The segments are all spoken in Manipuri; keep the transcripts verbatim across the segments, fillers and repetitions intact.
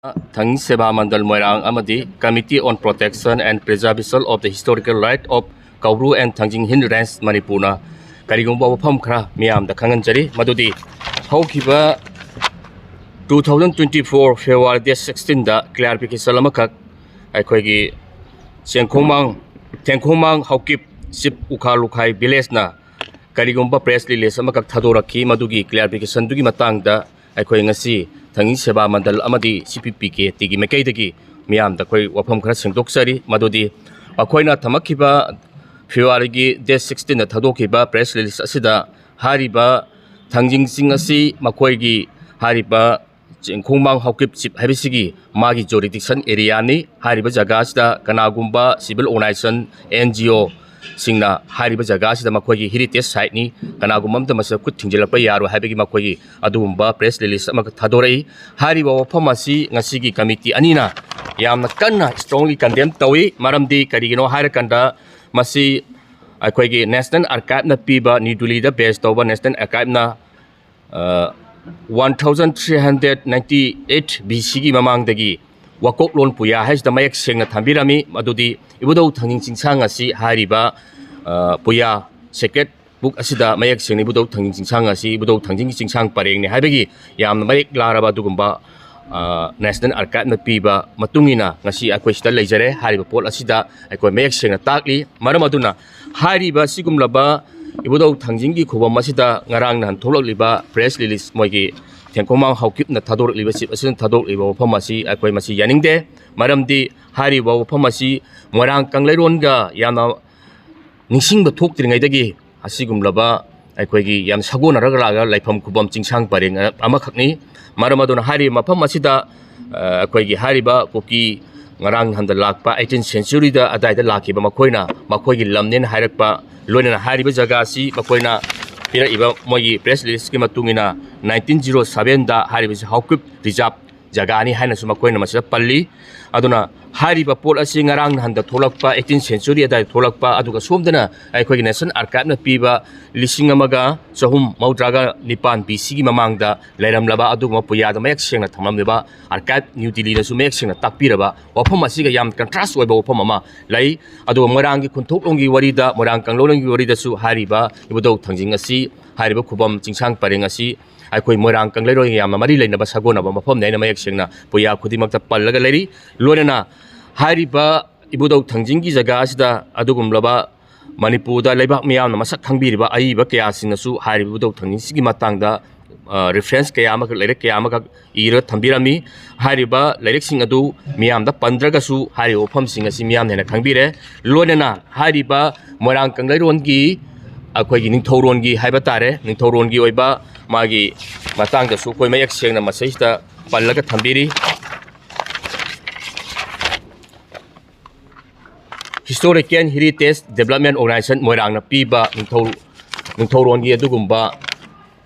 ꯊꯥꯡꯖꯤꯡ ꯁꯦꯕꯥ ꯃꯟꯗꯜ ꯃꯣꯏꯔꯥꯡ ꯑꯃꯗꯤ Committee on Protection and Preservation of the Historical Right of Kaubru and Thangjing Hill Range ꯃꯅꯤꯄꯨꯔꯅ ꯀꯔꯤꯒꯨꯝꯕ ꯋꯥꯐꯝ ꯈꯔ ꯃꯤꯌꯥꯝꯗ ꯈꯪꯍꯟꯖꯔꯤ꯫ ꯃꯗꯨꯗꯤ ꯍꯧꯈꯤꯕ two thousand twenty four February date sixteenꯗ clarification ꯑꯃꯈꯛ ꯑꯩꯈꯣꯏꯒꯤ ꯆꯦꯡꯈꯣꯡꯃꯥꯡ, ꯊꯦꯡꯈꯣꯡꯃꯥꯡ ꯍꯥꯎꯀꯤꯞ ꯆꯤꯞ ꯎꯈꯥ ꯂꯨꯈꯥꯏ ꯚꯤꯂꯦꯖꯅ ꯀꯔꯤꯒꯨꯝꯕ press release ꯑꯃꯈꯛ ꯊꯥꯗꯣꯔꯛꯈꯤ꯫ ꯃꯗꯨꯒꯤ clarificationꯗꯨꯒꯤ ꯃꯇꯥꯡꯗ ꯑꯩꯈꯣꯏ ꯉꯁꯤ ꯊꯥꯡꯖꯤꯡ ꯁꯦꯕꯥ ꯃꯟꯗꯜ ꯑꯃꯗꯤ CPPKTꯒꯤ ꯃꯥꯏꯀꯩꯗꯒꯤ ꯃꯤꯌꯥꯝꯗ ꯑꯩꯈꯣꯏ ꯋꯥꯐꯝ ꯈꯔ ꯁꯦꯡꯗꯣꯛꯆꯔꯤ꯫ ꯃꯗꯨꯗꯤ ꯑꯩꯈꯣꯏꯅ ꯊꯝꯃꯛꯈꯤꯕ Februaryꯒꯤ date sixteenꯗ ꯊꯥꯗꯣꯛꯈꯤꯕ press release ꯑꯁꯤꯗ ꯍꯥꯏꯔꯤꯕ ꯊꯥꯡꯖꯤꯡꯁꯤꯡ ꯑꯁꯤ ꯃꯈꯣꯏꯒꯤ ꯍꯥꯏꯔꯤꯕ ꯆꯤꯡꯈꯣꯡꯃꯥꯡ ꯍꯥꯎꯀꯤꯞ ꯆꯤꯞ ꯍꯥꯏꯕꯁꯤꯒꯤ ꯃꯥꯒꯤ jurisdiction areaꯅꯤ꯫ ꯍꯥꯏꯔꯤꯕ ꯖꯒꯥ ꯑꯁꯤꯗ ꯀꯅꯥꯒꯨꯝꯕ civil organization, NGOꯁꯤꯡꯅ ꯍꯥꯏꯔꯤꯕ ꯖꯒꯥ ꯑꯁꯤꯗ ꯃꯈꯣꯏꯒꯤ heritage siteꯅꯤ, ꯀꯅꯥꯒꯨꯝꯕ ꯑꯃꯇ ꯃꯁꯤꯗ ꯈꯨꯠ ꯊꯤꯡꯖꯤꯜꯂꯛꯄ ꯌꯥꯔꯣꯏ ꯍꯥꯏꯕꯒꯤ ꯃꯈꯣꯏꯒꯤ ꯑꯗꯨꯒꯨꯝꯕ press release ꯑꯃꯈꯛ ꯊꯥꯗꯣꯔꯛꯏ꯫ ꯍꯥꯏꯔꯤꯕ ꯋꯥꯐꯝ ꯑꯁꯤ ꯉꯁꯤꯒꯤ committee ꯑꯅꯤꯅ ꯌꯥꯝꯅ ꯀꯟꯅ strongly condemn ꯇꯧꯏ꯫ ꯃꯔꯝꯗꯤ ꯀꯔꯤꯒꯤꯅꯣ ꯍꯥꯏꯔꯀꯥꯟꯗ ꯃꯁꯤ ꯑꯩꯈꯣꯏꯒꯤ National Archiveꯅ ꯄꯤꯕ, ꯅ꯭ꯌꯨ ꯗꯤꯜꯂꯤꯗ base ꯇꯧꯕ National Archiveꯅ one thousand three hundred ninety eight BCꯒꯤ ꯃꯃꯥꯡꯗꯒꯤ ꯋꯥꯀꯣꯛꯂꯣꯟ ꯄꯨꯌꯥ ꯍꯥꯏꯁꯤꯗ ꯃꯌꯦꯛ ꯁꯦꯡꯅ ꯊꯝꯕꯤꯔꯝꯃꯤ꯫ ꯃꯗꯨꯗꯤ ꯏꯕꯨꯙꯧ ꯊꯥꯡꯖꯤꯡ ꯆꯤꯡꯁꯥꯡ ꯑꯁꯤ ꯍꯥꯏꯔꯤꯕ, ꯑ, ꯄꯨꯌꯥ sacred book ꯑꯁꯤꯗ ꯃꯌꯦꯛ ꯁꯦꯡꯅ ꯏꯕꯨꯙꯧ ꯊꯥꯡꯖꯤꯡ ꯆꯤꯡꯁꯥꯡ ꯑꯁꯤ ꯏꯕꯨꯙꯧ ꯊꯥꯡꯖꯤꯡꯒꯤ ꯆꯤꯡꯁꯥꯡ ꯄꯔꯦꯡꯅꯤ ꯍꯥꯏꯕꯒꯤ ꯌꯥꯝꯅ ꯃꯔꯤꯛ ꯂꯥꯔꯕ ꯑꯗꯨꯒꯨꯝꯕ, ꯑ, National Archiveꯅ ꯄꯤꯕ ꯃꯇꯨꯡ ꯏꯟꯅ ꯉꯁꯤ ꯑꯩꯈꯣꯏ ꯁꯤꯗ ꯂꯩꯖꯔꯦ꯫ ꯍꯥꯏꯔꯤꯕ ꯄꯣꯠ ꯑꯁꯤꯗ ꯑꯩꯈꯣꯏ ꯃꯌꯦꯛ ꯁꯦꯡꯅ ꯇꯥꯛꯂꯤ꯫ ꯃꯔꯝ ꯑꯗꯨꯅ ꯍꯥꯏꯔꯤꯕ ꯑꯁꯤꯒꯨꯝꯂꯕ ꯏꯕꯨꯙꯧ ꯊꯥꯡꯖꯤꯡꯒꯤ ꯈꯨꯕꯝ ꯑꯁꯤꯗ ꯉꯔꯥꯡ ꯅꯍꯥꯟ ꯊꯣꯛꯂꯛꯂꯤꯕ press release, ꯃꯣꯏꯒꯤ ꯊꯦꯡꯈꯣꯡꯃꯥꯡ ꯍꯥꯎꯀꯤꯞꯅ ꯊꯥꯗꯣꯔꯛꯂꯤꯕ ꯆꯤꯞ ꯑꯁꯤꯅ ꯊꯥꯗꯣꯔꯛꯂꯤꯕ ꯋꯥꯐꯝ ꯑꯁꯤ ꯑꯩꯈꯣꯏ ꯃꯁꯤ ꯌꯥꯅꯤꯡꯗꯦ꯫ ꯃꯔꯝꯗꯤ ꯍꯥꯏꯔꯤꯕ ꯋꯥꯐꯝ ꯑꯁꯤ ꯃꯣꯏꯔꯥꯡ ꯀꯪꯂꯩꯔꯣꯟꯒ ꯌꯥꯝꯅ ꯅꯤꯡꯁꯤꯡꯕ ꯊꯣꯛꯇ꯭ꯔꯤꯉꯩꯗꯒꯤ ꯑꯁꯤꯒꯨꯝꯂꯕ ꯑꯩꯈꯣꯏꯒꯤ ꯌꯥꯝ ꯁꯥꯒꯣꯟꯅꯔꯒ ꯂꯥꯛꯑꯒ ꯂꯩꯐꯝ ꯈꯨꯕꯝ ꯆꯤꯡꯁꯥꯡ ꯄꯔꯦꯡ ꯑꯃꯈꯛꯅꯤ꯫ ꯃꯔꯝ ꯑꯗꯨꯅ ꯍꯥꯏꯔꯤꯕ ꯃꯐꯝ ꯑꯁꯤꯗ, ꯑ, ꯑꯩꯈꯣꯏꯒꯤ ꯍꯥꯏꯔꯤꯕ ꯀꯨꯀꯤ ꯉꯔꯥꯡ ꯅꯍꯥꯟꯗ ꯂꯥꯛꯄ eighteen centuryꯗ ꯑꯗꯥꯏꯗ ꯂꯥꯛꯈꯤꯕ ꯃꯈꯣꯏꯅ ꯃꯈꯣꯏꯒꯤ ꯂꯝꯅꯦꯅ ꯍꯥꯏꯔꯛꯄ, ꯂꯣꯏꯅꯅ ꯍꯥꯏꯔꯤꯕ ꯖꯒꯥ ꯑꯁꯤ ꯃꯈꯣꯏꯅ ꯄꯤꯔꯛꯏꯕ ꯃꯣꯏꯒꯤ press releaseꯀꯤ ꯃꯇꯨꯡ ꯏꯟꯅ nineteen zero sevenꯗ ꯍꯥꯏꯔꯤꯕꯁꯤ ꯍꯥꯎꯀꯤꯞ reserve ꯖꯒꯥꯅꯤ ꯍꯥꯏꯅꯁꯨ ꯃꯈꯣꯏꯅ ꯃꯁꯤꯗ ꯄꯜꯂꯤ꯫ ꯑꯗꯨꯅ ꯍꯥꯏꯔꯤꯕ ꯄꯣꯠ ꯑꯁꯤ ꯉꯔꯥꯡ ꯅꯍꯥꯟꯗ ꯊꯣꯛꯂꯛꯄ, eighteen century ꯑꯗꯨꯋꯥꯏꯗ ꯊꯣꯛꯂꯛꯄ, ꯑꯗꯨꯒ ꯁꯣꯝꯗꯅ ꯑꯩꯈꯣꯏꯒꯤ National Archiveꯅ ꯄꯤꯕ ꯂꯤꯁꯤꯡ ꯑꯃꯒ ꯆꯍꯨꯝ ꯃꯧꯗ꯭ꯔꯥꯒ ꯅꯤꯄꯥꯟ B C ꯒꯤ ꯃꯃꯥꯡꯗ ꯂꯩꯔꯝꯂꯕ ꯑꯗꯨꯒꯨꯝꯕ ꯄꯨꯌꯥꯗ ꯃꯌꯦꯛ ꯁꯦꯡꯅ ꯊꯝꯂꯝꯂꯤꯕ Archive New Delhiꯅꯁꯨ ꯃꯌꯦꯛ ꯁꯦꯡꯅ ꯇꯥꯛꯄꯤꯔꯕ ꯋꯥꯐꯝ ꯑꯁꯤꯒ ꯌꯥꯝ contrast ꯑꯣꯏꯕ ꯋꯥꯐꯝ ꯑꯃ ꯂꯩ꯫ ꯑꯗꯨꯒ ꯃꯣꯏꯔꯥꯡꯒꯤ ꯈꯨꯟꯊꯣꯛꯂꯣꯟꯒꯤ ꯋꯥꯔꯤꯗ, ꯃꯣꯏꯔꯥꯡ ꯀꯪꯂꯩꯔꯣꯟꯒꯤ ꯋꯥꯔꯤꯗꯁꯨ ꯍꯥꯏꯔꯤꯕ ꯏꯕꯨꯙꯧ ꯊꯥꯡꯖꯤꯡ ꯑꯁꯤ, ꯍꯥꯏꯔꯤꯕ ꯈꯨꯕꯝ ꯆꯤꯡꯁꯥꯡ ꯄꯔꯦꯡ ꯑꯁꯤ ꯑꯩꯈꯣꯏ ꯃꯣꯏꯔꯥꯡ ꯀꯪꯂꯩꯔꯣꯟꯒ ꯌꯥꯝꯅ ꯃꯔꯤ ꯂꯩꯅꯕ ꯁꯥꯒꯣꯟꯅꯕ ꯃꯐꯝꯅꯤ ꯍꯥꯏꯅ ꯃꯌꯦꯛ ꯁꯦꯡꯅ ꯄꯨꯌꯥ ꯈꯨꯗꯤꯡꯃꯛꯇ ꯄꯜꯂꯒ ꯂꯩꯔꯤ꯫ ꯂꯣꯏꯅꯅ ꯍꯥꯏꯔꯤꯕ ꯏꯕꯨꯙꯧ ꯊꯥꯡꯖꯤꯡꯒꯤ ꯖꯒꯥ ꯑꯁꯤꯗ ꯑꯗꯨꯒꯨꯝꯂꯕ ꯃꯅꯤꯄꯨꯔꯗ ꯂꯩꯕꯥꯛ ꯃꯤꯌꯥꯝꯅ ꯃꯁꯛ ꯈꯪꯕꯤꯔꯤꯕ ꯑꯏꯕ ꯀꯌꯥꯁꯤꯡꯅꯁꯨ ꯍꯥꯏꯔꯤꯕ ꯏꯕꯨꯙꯧ ꯊꯥꯡꯖꯤꯡꯁꯤꯒꯤ ꯃꯇꯥꯡꯗ, ꯑ, reference ꯀꯌꯥ ꯑꯃꯈꯛ, ꯂꯥꯏꯔꯤꯛ ꯀꯌꯥ ꯑꯃꯈꯛ ꯏꯔꯒ ꯊꯝꯕꯤꯔꯝꯃꯤ꯫ ꯍꯥꯏꯔꯤꯕ ꯂꯥꯏꯔꯤꯛꯁꯤꯡ ꯑꯗꯨ ꯃꯤꯌꯥꯝꯗ ꯄꯟꯗ꯭ꯔꯒꯁꯨ ꯍꯥꯏꯔꯤꯕ ꯋꯥꯐꯝꯁꯤꯡ ꯑꯁꯤ ꯃꯤꯌꯥꯝꯅ ꯍꯦꯟꯅ ꯈꯪꯕꯤꯔꯦ꯫ ꯂꯣꯏꯅꯅ ꯍꯥꯏꯔꯤꯕ ꯃꯣꯏꯔꯥꯡ ꯀꯪꯂꯩꯔꯣꯟꯒꯤ, ꯑꯩꯈꯣꯏꯒꯤ ꯅꯤꯡꯊꯧꯔꯣꯟꯒꯤ ꯍꯥꯏꯕ ꯇꯥꯔꯦ, ꯅꯤꯡꯊꯧꯔꯣꯟꯒꯤ ꯑꯣꯏꯕ ꯃꯥꯒꯤ ꯃꯇꯥꯡꯗꯁꯨ ꯑꯩꯈꯣꯏ ꯃꯌꯦꯛ ꯁꯦꯡꯅ ꯃꯁꯤꯗꯩꯁꯤꯗ ꯄꯜꯂꯒ ꯊꯝꯕꯤꯔꯤ꯫ Historical Heritage Development Organization ꯃꯣꯏꯔꯥꯡꯅ ꯄꯤꯕ ꯅꯤꯡꯊꯧ, ꯅꯤꯡꯊꯧꯔꯣꯟꯒꯤ ꯑꯗꯨꯒꯨꯝꯕ,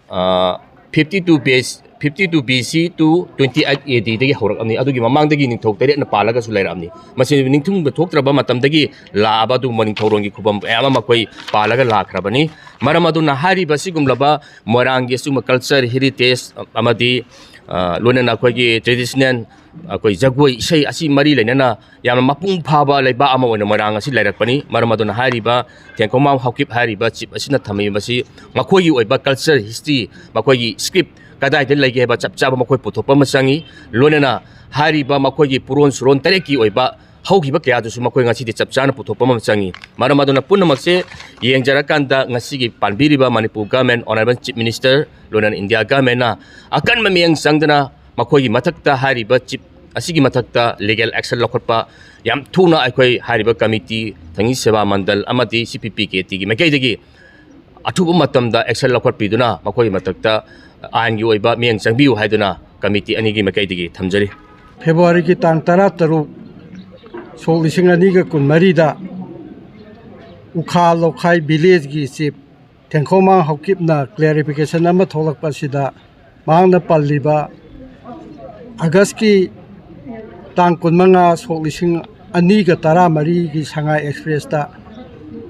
ꯑ, fifty two B C, fifty two B C to twenty eight A Dꯗꯒꯤ ꯍꯧꯔꯛꯑꯕꯅꯤ꯫ ꯑꯗꯨꯒꯤ ꯃꯃꯥꯡꯗꯒꯤ ꯅꯤꯡꯊꯧ ꯇꯔꯦꯠꯅ ꯄꯥꯜꯂꯒꯁꯨ ꯂꯩꯔꯛꯑꯕꯅꯤ꯫ ꯃꯁꯤ ꯅꯤꯡꯊꯨꯡꯕ ꯊꯣꯛꯇ꯭ꯔꯕ ꯃꯇꯝꯗꯒꯤ ꯂꯥꯛꯑꯕ ꯑꯗꯨꯒꯨꯝꯕ ꯅꯤꯡꯊꯧꯔꯣꯟꯒꯤ ꯈꯨꯕꯝ ꯀꯌꯥ ꯑꯃ ꯃꯈꯣꯏ ꯄꯥꯜꯂꯒ ꯂꯥꯛꯈ꯭ꯔꯕꯅꯤ꯫ ꯃꯔꯝ ꯑꯗꯨꯅ ꯍꯥꯏꯔꯤꯕ ꯑꯁꯤꯒꯨꯝꯂꯕ ꯃꯣꯏꯔꯥꯡꯒꯤ ꯑꯁꯤꯒꯨꯝꯕ culture, heritage ꯑꯃꯗꯤ, ꯑ, ꯂꯣꯏꯅꯅ ꯑꯩꯈꯣꯏꯒꯤ traditional ꯑꯩꯈꯣꯏ ꯖꯒꯣꯏ ꯏꯁꯩ ꯑꯁꯤ ꯃꯔꯤ ꯂꯩꯅꯅ ꯌꯥꯝꯅ ꯃꯄꯨꯡ ꯐꯥꯕ ꯂꯩꯕꯥꯛ ꯑꯃ ꯑꯣꯏꯅ ꯃꯣꯏꯔꯥꯡ ꯑꯁꯤ ꯂꯩꯔꯛꯄꯅꯤ꯫ ꯃꯔꯝ ꯑꯗꯨꯅ ꯍꯥꯏꯔꯤꯕ ꯊꯦꯡꯈꯣꯡꯃꯥꯡ ꯍꯥꯎꯀꯤꯞ ꯍꯥꯏꯔꯤꯕ chief ꯑꯁꯤꯅ ꯊꯝꯃꯤꯕꯁꯤ ꯃꯈꯣꯏꯒꯤ ꯑꯣꯏꯕ culture, history, ꯃꯈꯣꯏꯒꯤ script ꯀꯗꯥꯏꯗ ꯂꯩꯒꯦ ꯍꯥꯏꯕ ꯆꯞ ꯆꯥꯕ ꯃꯈꯣꯏ ꯄꯨꯊꯣꯛꯄ ꯑꯃ ꯆꯪꯉꯤ꯫ ꯂꯣꯏꯅꯅ ꯍꯥꯏꯔꯤꯕ ꯃꯈꯣꯏꯒꯤ ꯄꯨꯔꯣꯟ ꯁꯨꯔꯣꯟ ꯇꯔꯦꯠꯀꯤ ꯑꯣꯏꯕ ꯍꯧꯈꯤꯕ ꯀꯌꯥꯗꯨꯁꯨ ꯃꯈꯣꯏ ꯉꯁꯤꯗꯤ ꯆꯞ ꯆꯥꯅ ꯄꯨꯊꯣꯛꯄ ꯑꯃ ꯆꯪꯉꯤ꯫ ꯃꯔꯝ ꯑꯗꯨꯅ ꯄꯨꯝꯅꯃꯛꯁꯦ ꯌꯦꯡꯖꯔꯀꯥꯟꯗ ꯉꯁꯤꯒꯤ ꯄꯥꯟꯕꯤꯔꯤꯕ Manipur government, honourable chief minister, ꯂꯣꯏꯅꯅ India governmentꯅ ꯑꯀꯟꯕ ꯃꯤꯠꯌꯦꯡ ꯆꯪꯗꯅ ꯃꯈꯣꯏꯒꯤ ꯃꯊꯛꯇ ꯍꯥꯏꯔꯤꯕ chief ꯑꯁꯤꯒꯤ ꯃꯊꯛꯇ legal action ꯂꯧꯈꯠꯄ ꯌꯥꯝ ꯊꯨꯅ ꯑꯩꯈꯣꯏ ꯍꯥꯏꯔꯤꯕ committee, ꯊꯥꯡꯖꯤꯡ ꯁꯦꯕꯥ ꯃꯟꯗꯜ ꯑꯃꯗꯤ C P P K Tꯒꯤ ꯃꯥꯏꯀꯩꯗꯒꯤ ꯑꯊꯨꯕ ꯃꯇꯝꯗ action ꯂꯧꯈꯠꯄꯤꯗꯨꯅ ꯃꯈꯣꯏꯒꯤ ꯃꯊꯛꯇ ꯑꯥꯏꯟꯒꯤ ꯑꯣꯏꯕ ꯃꯤꯠꯌꯦꯡ ꯆꯪꯕꯤꯌꯨ ꯍꯥꯏꯗꯨꯅ committee ꯑꯅꯤꯒꯤ ꯃꯥꯏꯀꯩꯗꯒꯤ ꯊꯝꯖꯔꯤ꯫ Februaryꯒꯤ ꯇꯥꯡ ꯇꯔꯥꯇꯔꯨꯛ, ꯁꯣꯛ ꯂꯤꯁꯤꯡ ꯑꯅꯤꯒ ꯀꯨꯟꯃꯔꯤꯗ ꯎꯈꯥ ꯂꯧꯈꯥꯏ villageꯀꯤ chief ꯊꯦꯡꯈꯣꯃꯥꯡ ꯍꯥꯎꯀꯤꯞꯅ clarification ꯑꯃ ꯊꯣꯛꯂꯛꯄ ꯑꯁꯤꯗ ꯃꯍꯥꯛꯅ ꯄꯜꯂꯤꯕ ꯑꯥꯒꯁꯀꯤ ꯇꯥꯡ ꯀꯨꯟꯃꯉꯥ, ꯁꯣꯛ ꯂꯤꯁꯤꯡ ꯑꯅꯤꯒ ꯇꯔꯥꯃꯔꯤꯒꯤ ꯁꯉꯥꯏ ꯑꯦꯛꯁꯄ꯭ꯔꯦꯁꯇ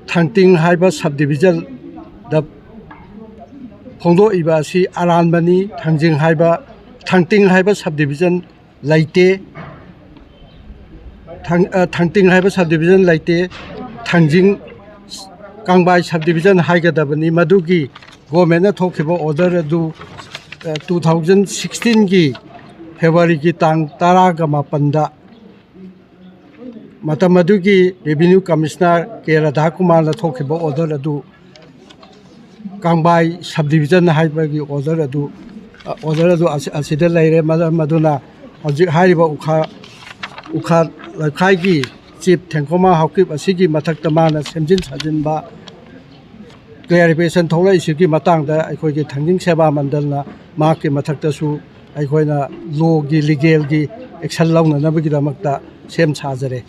ꯊꯥꯡꯇꯤꯡ ꯍꯥꯏꯕ ꯁꯕ ꯗꯤꯕꯤꯖꯟꯗ ꯐꯣꯡꯗꯣꯛꯏꯕ ꯑꯁꯤ ꯑꯔꯥꯟꯕꯅꯤ꯫ ꯊꯥꯡꯖꯤꯡ ꯍꯥꯏꯕ, ꯊꯥꯡꯇꯤꯡ ꯍꯥꯏꯕ ꯁꯕ ꯗꯤꯕꯤꯖꯟ ꯂꯩꯇꯦ꯫ ꯊꯥꯡ-, ꯑ, ꯊꯥꯡꯇꯤꯡ ꯍꯥꯏꯕ ꯁꯕ ꯗꯤꯕꯤꯖꯟ ꯂꯩꯇꯦ꯫ ꯊꯥꯡꯖꯤꯡ ꯀꯥꯡꯕꯥꯏ ꯁꯕ ꯗꯤꯕꯤꯖꯟ ꯍꯥꯏꯒꯗꯕꯅꯤ꯫ ꯃꯗꯨꯒꯤ ꯒꯣꯔꯃꯦꯟꯅ ꯊꯣꯛꯈꯤꯕ ꯑꯣꯔꯗꯔ ꯑꯗꯨ, ꯑ, ꯇꯨ ꯊꯥꯎꯖꯟ ꯁꯤꯛꯁꯇꯤꯟꯒꯤ ꯐꯦꯕ꯭ꯔꯨꯋꯥꯔꯤꯒꯤ ꯇꯥꯡ ꯇꯔꯥꯒ ꯃꯥꯄꯟꯗ ꯃꯇꯝ ꯑꯗꯨꯒꯤ ꯔꯦꯚꯤꯅ꯭ꯌꯨ ꯀꯃꯤꯁꯅꯔ ꯀꯦ ꯔꯥꯙꯥꯀꯨꯃꯥꯔꯅ ꯊꯣꯛꯈꯤꯕ ꯑꯣꯔꯗꯔ ꯑꯗꯨ, ꯀꯥꯡꯕꯥꯏ ꯁꯕ ꯗꯤꯕꯤꯖꯟ ꯍꯥꯏꯕꯒꯤ ꯑꯣꯔꯗꯔ ꯑꯗꯨ, ꯑ, ꯑꯣꯔꯗꯔ ꯑꯗꯨ ꯑꯁꯤ-, ꯑꯁꯤꯗ ꯂꯩꯔꯦ꯫ ꯃꯔꯝ ꯑꯗꯨꯅ ꯍꯧꯖꯤꯛ ꯍꯥꯏꯔꯤꯕ ꯎꯈꯥ-, ꯎꯈꯥ ꯂꯩꯈꯥꯏꯒꯤ ꯆꯤꯐ ꯊꯦꯡꯀꯣꯃꯥ ꯍꯥꯎꯀꯤꯞ ꯑꯁꯤꯒꯤ ꯃꯊꯛꯇ ꯃꯥꯅ ꯁꯦꯝꯖꯤꯟ ꯁꯥꯖꯤꯟꯕ ꯀ꯭ꯂꯦꯔꯤꯐꯤꯀꯦꯁꯟ ꯊꯣꯛꯂꯛꯏꯁꯤꯒꯤ ꯃꯇꯥꯡꯗ ꯑꯩꯈꯣꯏꯒꯤ ꯊꯥꯡꯖꯤꯡ ꯁꯦꯕꯥ ꯃꯟꯗꯜꯅ ꯃꯍꯥꯛꯀꯤ ꯃꯊꯛꯇꯁꯨ ꯑꯩꯈꯣꯏꯅ ꯂꯣꯒꯤ, ꯂꯤꯒꯦꯜꯒꯤ ꯑꯦꯛꯁꯟ ꯂꯧꯅꯅꯕꯒꯤꯗꯃꯛꯇ ꯁꯦꯝ ꯁꯥꯖꯔꯦ꯫